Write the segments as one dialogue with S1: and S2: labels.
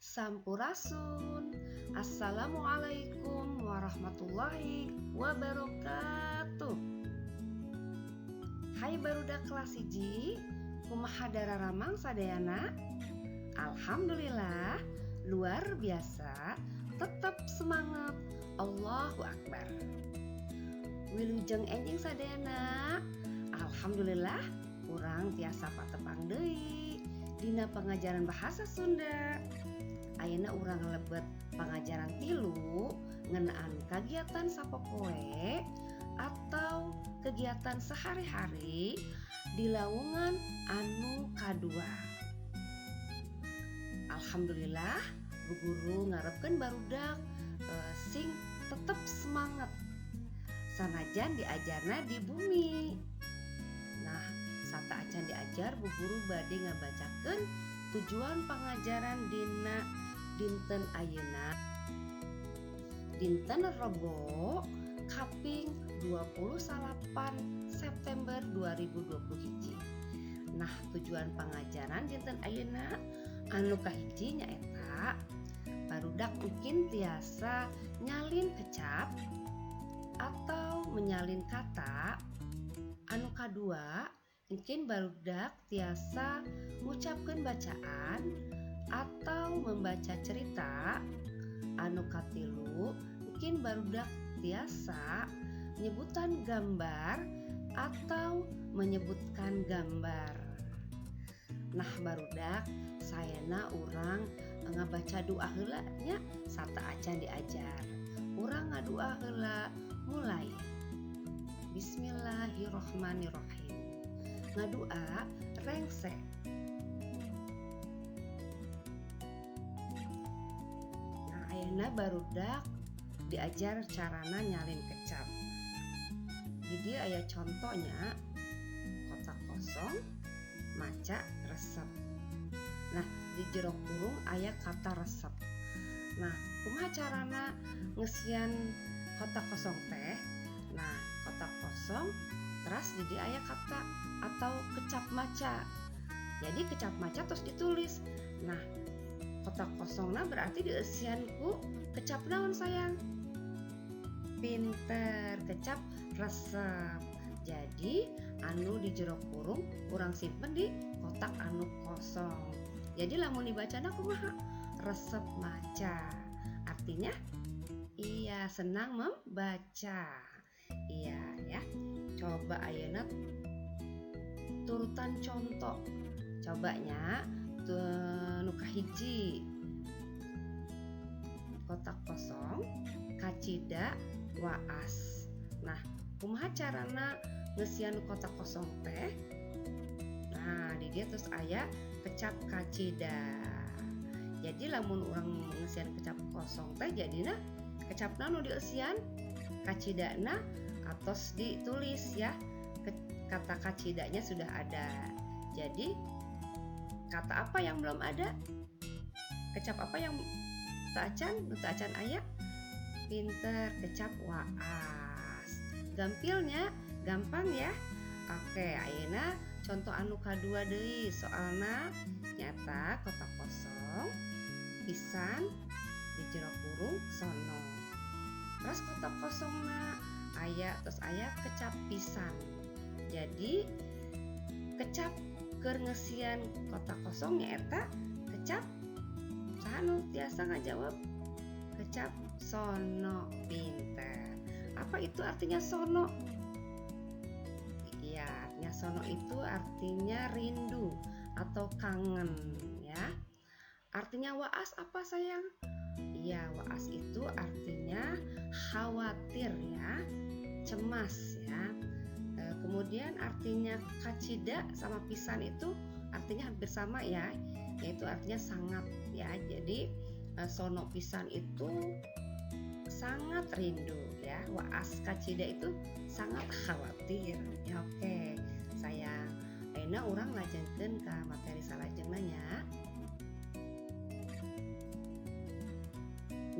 S1: Sampurasun. Assalamualaikum warahmatullahi wabarakatuh. Hai barudak kelas 1, kumaha dararamang sadayana? Alhamdulillah, luar biasa, tetap semangat. Allahu Akbar. Wilujeng enjing sadayana. Alhamdulillah, urang tiasa patepang deui dina pengajaran bahasa Sunda. Ayeuna urang lebet pengajaran 3 ngeunaan kagiatan sapopoe atau kegiatan sehari-hari di lawungan anu kadua. Alhamdulillah, Bu Guru ngarepkeun barudak sing tetep semangat sanajan diajarna di bumi. Nah, sateuacan diajar, Bu Guru bade ngabacakeun tujuan pengajaran dina dinten ayeuna, dinten Rebo kaping 28 September 2020 hiji. Nah, tujuan pengajaran dinten ayeuna anu kahiji nyaeta barudak mungkin tiasa nyalin kecap atau menyalin kata. Anu kadua, mungkin barudak tiasa ngucapkeun bacaan atau membaca cerita. Anu katilu, mungkin barudak tiasa nyebutan gambar atau menyebutkan gambar. Nah, barudak, saena urang ngabaca doa heula nya, sateuacan diajar. Urang ngadua heula, mulai. Bismillahirrohmanirrohim. Ngadua rengse. Nah, ayeuna barudak diajar carana nyalin kecap. Di dieu aya contohnya, kotak kosong maca resep. Nah, di jero kurung aya kata resep. Nah, kumaha carana ngesian kotak kosong teh? Nah, kotak kosong terus di dieu aya kata atau kecap maca. Jadi kecap maca terus ditulis. Nah, kotak kosongna berarti dieusian ku kecap naon, sayang? Pinter, kecap resep. Jadi anu di jero kurung urang simpen di kotak anu kosong. Jadi lamun dibacana kumaha? Resep maca. Artinya iya, senang membaca. Iya ya. Coba ayeuna turutan contoh. Cobanya nu kahiji. Kotak kosong kacida waas. Nah, kumaha carana ngeusian kotak kosong teh? Nah, di dieu terus aya kecap kacida. Jadi lamun urang ngeusian kecap kosong teh, jadina kecapna nu dieusian kacidana atos ditulis ya. Kata kacidanya sudah ada. Jadi kata apa yang belum ada? Kecap apa yang teu acan? Nu teu acan aya? Pinter, kecap waas. Gampilnya gampang ya. Oke, ayeuna contoh anu kadua deui, soalna nyata kotak kosong pisan di jero kurung sono. Terus kotak kosongna aya, terus aya kecap pisan. Jadi kecap keur ngeusian kotak kosong nyaeta kecap saha nu tiasa ngajawab? Kecap sono, pinter. Apa itu artinya sono? Iya, artinya sono itu artinya rindu atau kangen ya. Artinya waas apa, sayang? Iya, waas itu artinya khawatir ya, cemas ya. Kemudian artinya kacida sama pisan itu artinya hampir sama ya, yaitu artinya sangat ya. Jadi sono pisan itu sangat rindu ya, waas kacida itu sangat khawatir ya. Oke sayang, ayeuna urang lajengkeun ka materi salajengna nya.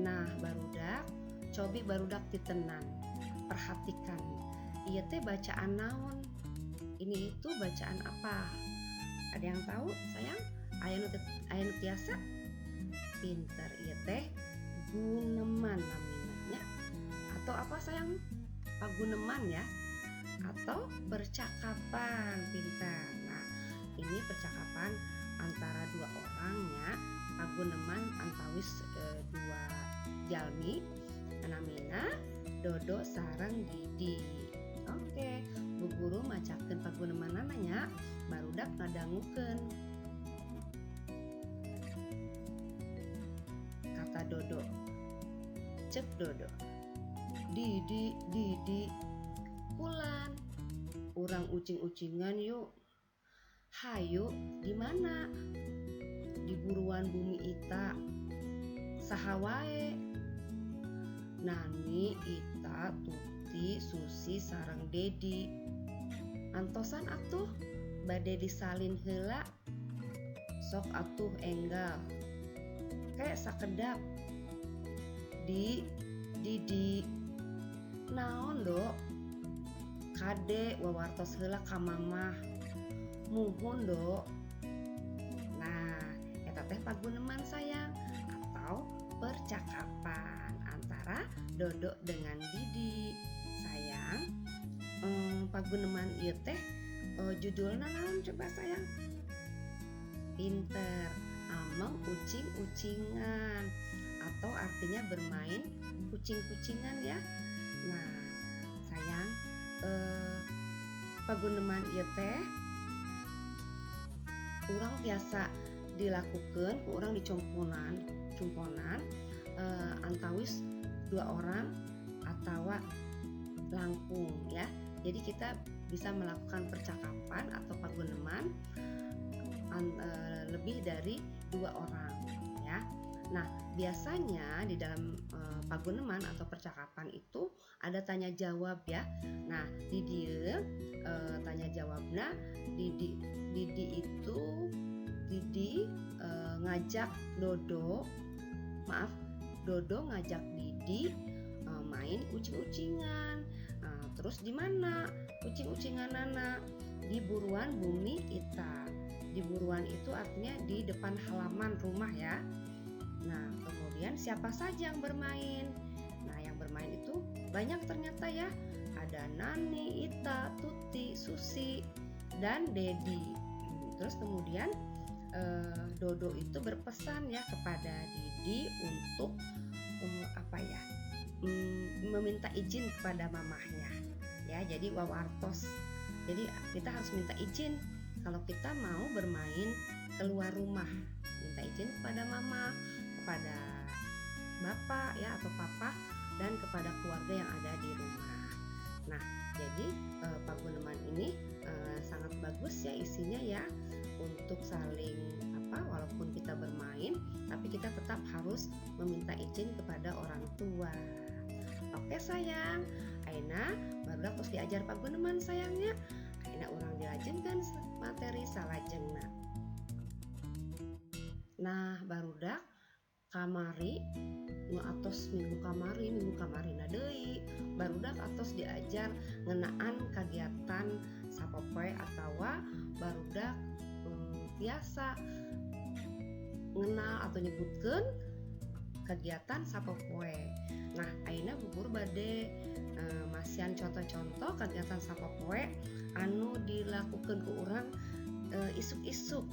S1: Nah, barudak, cobi barudak titenan, perhatikan ieu teh bacaan naon? Ini itu bacaan apa? Ada yang tahu, sayang? Aya nu tiasa? Pinter, ieu teh guneman namina nya. Atau apa sayang? Paguneman ya, atau percakapan. Pintar. Nah, ini percakapan antara dua orang ya, paguneman antawis dua jalmi, namina Dodo sareng Didi. Oke, Bu Guru macakeun pagunemanana nya, barudak ngadangukeun. Kata Dodo, cek Dodo, Didi, Didi, kulan, urang ucing-ucingan yuk. Hayu, di mana? Di buruan bumi Ita. Saha wae? Nani, Ita, Tuti, Susi, sareng Dedi. Antosan atuh, bade disalin heula. Sok atuh enggal. Kayak sakedap. Di, Didi. Naon, Dok? Kade wawartos heula ka mamah. Muhun, Dok. Nah, eta teh paguneman sayang, atau percakapan antara Dodo dengan Didi. Sayang, paguneman ieu teh judulna naon coba sayang? Pinter, ameng ucing-ucingan, atau artinya bermain kucing-kucingan ya. Nah, sayang, paguneman ieu teh urang tiasa dilakukan ku urang dicumponan, cumponan antawis dua orang atau langkung ya. Jadi kita bisa melakukan percakapan atau paguneman lebih dari dua orang ya. Nah, biasanya di dalam paguneman atau percakapan itu ada tanya jawab ya. Nah, di dieu tanya jawabna Didi, Didi itu Didi ngajak Dodo, maaf, Dodo ngajak Didi main ucing-ucingan. Terus di mana ucing-ucinganana? Di buruan bumi Ita. Di buruan itu artinya di depan halaman rumah ya. Nah, kemudian siapa saja yang bermain? Nah, yang bermain itu banyak ternyata ya. Ada Nani, Ita, Tuti, Susi, dan Dedi. Terus kemudian Dodo itu berpesan ya kepada Didi untuk meminta izin kepada mamahnya ya. Jadi wawartos. Jadi kita harus minta izin kalau kita mau bermain keluar rumah. Minta izin kepada mama, kepada bapak ya atau papa, dan kepada keluarga yang ada di rumah. Nah, jadi paguneman ini sangat bagus ya isinya ya, untuk saling walaupun kita bermain tapi kita tetap harus meminta izin kepada orang tua. Oke sayang, ayeuna barudak terus diajar paguneman sayangnya. Ayeuna urang dilajengkeun materi salajengna. Nah, barudak kamari nu atos minggu kamari, minggu kamarina deui, barudak atos diajar ngeunaan kagiatan sapopoe atawa barudak tiasa ngenal atau nyebutkeun kegiatan sapopoe. Nah, ayeuna Bu Guru bade masihan contoh-contoh kegiatan sapopoe anu dilakukeun ku urang isuk-isuk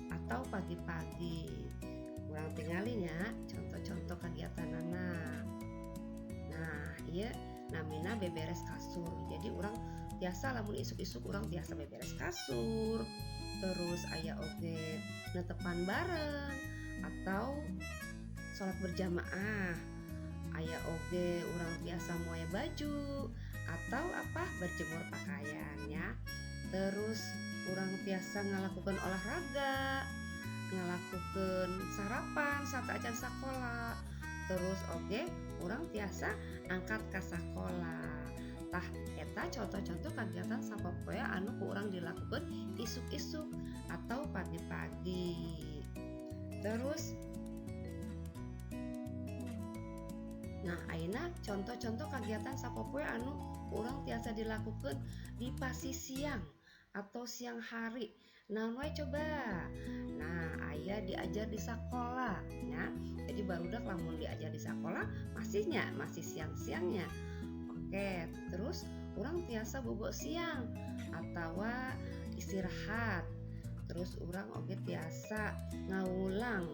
S1: atau pagi-pagi. Urang tingali nya contoh-contoh kegiatanana. Nah, ieu namina beberes kasur. Jadi urang tiasa lamun isuk-isuk urang tiasa beberes kasur. Terus aya oge netepan bareng atau sholat berjamaah. Aya oge urang tiasa moe baju atau berjemur pakaian ya. Terus urang tiasa ngalakukan olahraga, ngalakukan sarapan saat acan sakola. Terus oge urang tiasa angkat ka sakola. Tah eta contoh-contoh kegiatan sapopoe anu ku urang dilakukan isuk-isuk atau pagi-pagi. Terus nah ayeuna contoh-contoh kegiatan sapopoe anu ku urang tiasa dilakukan di pasi siang atau siang hari. Naon wae coba? Nah, aya diajar di sekolah ya. Jadi barudak lamun diajar di sekolah masihnya masih siang-siangnya. Oke, terus urang tiasa bobo siang atau istirahat. Terus urang oge tiasa ngawulang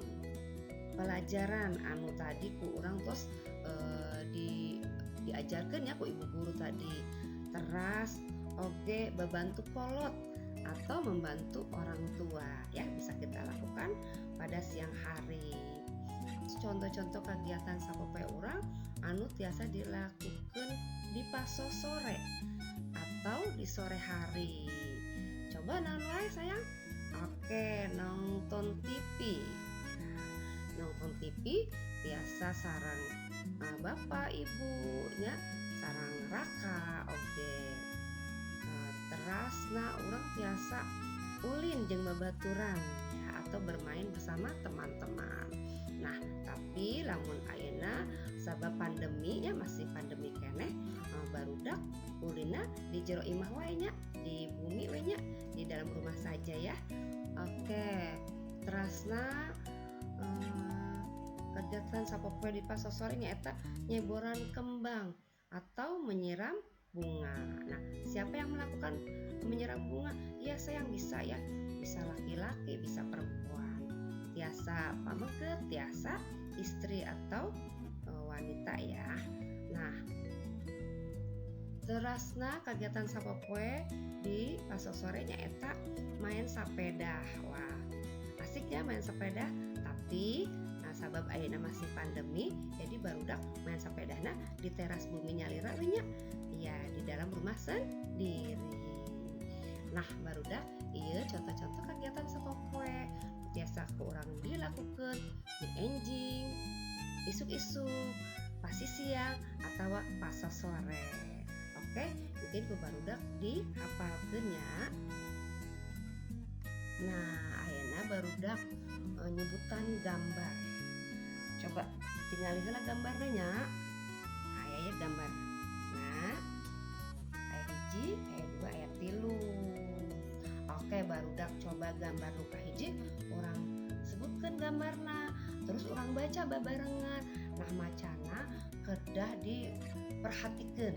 S1: pelajaran anu tadi ku urang terus diajarkan ya ku ibu guru tadi. Teras oge babantu kolot atau membantu orang tua ya, bisa kita lakukan pada siang hari. Contoh-contoh kegiatan sapopoe urang anu tiasa dilakukan di paso sore atau di sore hari. Coba naon wae sayang? Oke, nonton TV. Nah, nonton TV biasa sareng bapak ibu nya, sareng raka oke. Terasna urang tiasa ulin jeung babaturan ya, atau bermain bersama teman-teman. Nah, tapi lamun ayeuna sabab pandemi ya, masih pandemi keneh, barudak ulinna di jero imah wae nya, di bumi we nya, di dalam rumah saja ya. Oke, terasna kegiatan sapopoe di paso sore nyaeta nyeboran kembang atau menyiram bunga. Nah, siapa yang melakukan menyiram bunga? Ya, sayang, bisa ya. Bisa laki-laki, bisa perempuan. Tiasa pameget, tiasa istri atau wanita ya. Nah, terasna kegiatan sapopoe di paso sore nyaeta main sepeda. Wah, asik ya main sepeda, tapi nah, sabab ayeuna masih pandemi, jadi barudak main sepedana di teras bumi nyalira we nya. Ya, di dalam rumah sendiri. Nah, barudak ieu contoh-contoh kegiatan sapopoe biasa ku urang dilakukan di enjing, isuk-isuk, pasti siang atau pas sore. Oke, mungkin ku barudak dihafalkeun ya. Nah, ayeuna barudak nyebutan gambar. Coba tingali heula gambarna nya. Aya ya gambar. Nah, aya hiji, aya dua, aya tilu. Oke, barudak coba gambar nu kahiji, urang sebutkan gambarna, terus urang baca babarengan. Nah, macana kedah diperhatikan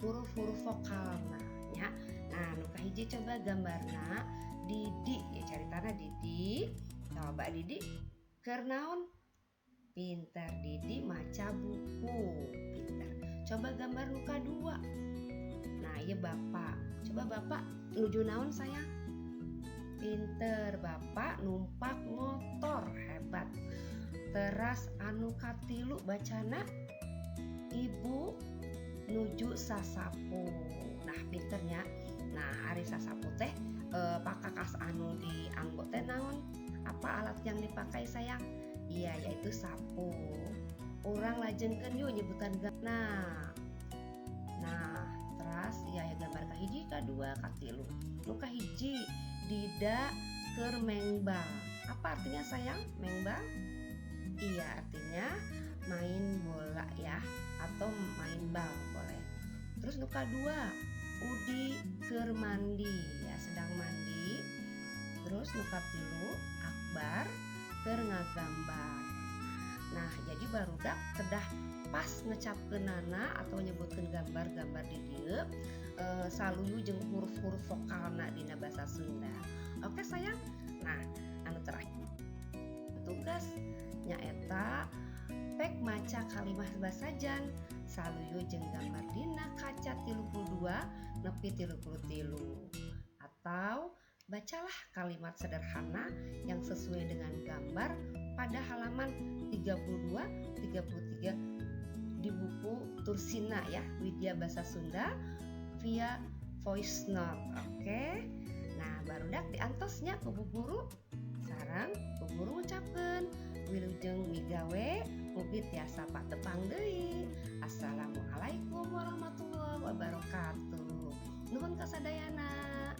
S1: huruf-huruf vokalna ya. Nah, nu kahiji coba gambarna Didi ya, caritana Didi. Coba Didi keur naon? Pinter, Didi maca buku. Pinter. Coba gambar nu kadua. Nah, iya bapak. Coba bapak nuju naon sayang? Pinter, bapak numpak motor. Hebat. Teras anu katilu bacana ibu nuju sasapu. Nah, pinternya. Nah, ari sasapu teh pakakas anu dianggo teh naon? Apa alat yang dipakai sayang? Iya, yaitu sapu. Urang lajengkeun yuk nyebutan. Nah, teras ya, ya gambar kahiji, kadua, katilu. Nu kahiji Dida keur mengbal. Apa artinya sayang? Mengbal? Iya, artinya main bola ya, atau main bal boleh. Terus nu kadua Udi keur mandi ya, sedang mandi. Terus nu katilu Akbar keur ngagambar. Nah, jadi barudak kedah pas ngecapkeunana atau nyebutkeun gambar-gambar di dieu saluyu jeung huruf-huruf vokalna dina bahasa Sunda. Oke sayang. Nah, anu terakhir tugas nyaeta pek maca kalimah basajan saluyu jeung gambar dina kaca 32 nepi 33 atau bacalah kalimat sederhana yang sesuai dengan gambar pada halaman 32 33 di buku Tursina ya, Widya Bahasa Sunda via voice note. Oke. Nah, barudak diantos nya ku bu guru. Sareng bu guru ngucapkeun wilujeng migawe, mugi tiasa patepang deui. Assalamualaikum warahmatullahi wabarakatuh. Nuhun kasadayana.